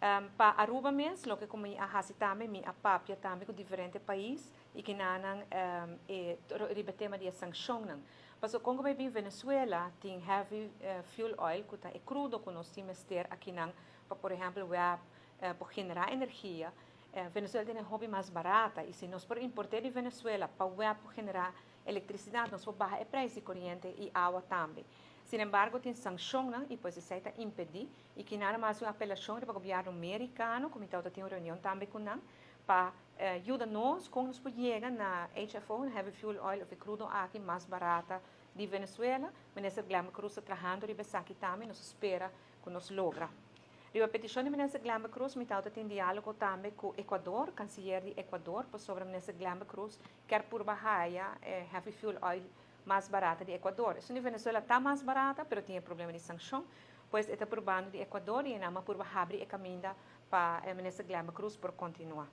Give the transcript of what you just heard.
Pa Aruba mes, loke cu mi a haci tambe, mi a papia tambe cu diferente pais y cu nan e riba tema di sanccion. Paso con cu bin Venezuela tin heavy fuel oil, cu ta e crudo cu nos tin aki nan, pa, por ehempel, WEB, pa genera energia. Venezuela tin hopi mas barata y si nos por importa di Venezuela pa WEB genera electricidad, nos por baha e prijs di coriente y awa tambe. Sin embargo, tin sanccion y pues esey ta impedi y cu nada mas un apelacion pa gobierno americano, cu tin un reunion tambe cu nan, pa yuda nos con nos por yega na HFO, heavy fuel oil, of crudo aki mas barata di Venezuela. Minister Glenbert Croes ta trahando riba esaki tambe, nos ta spera cu nos logra. Riba peticion di Minister Glenbert Croes, mi tin dialogo tambe cu Ecuador, canciller di Ecuador, sobre Minister Glenbert Croes, kier por baha heavy fuel oil mas barata di Ecuador. Esun di Venezuela ta mas barata, pero tin problema di sanccion, pues ta purbando di Ecuador y nan por habri e caminda pa Minister Glenbert Croes por continua.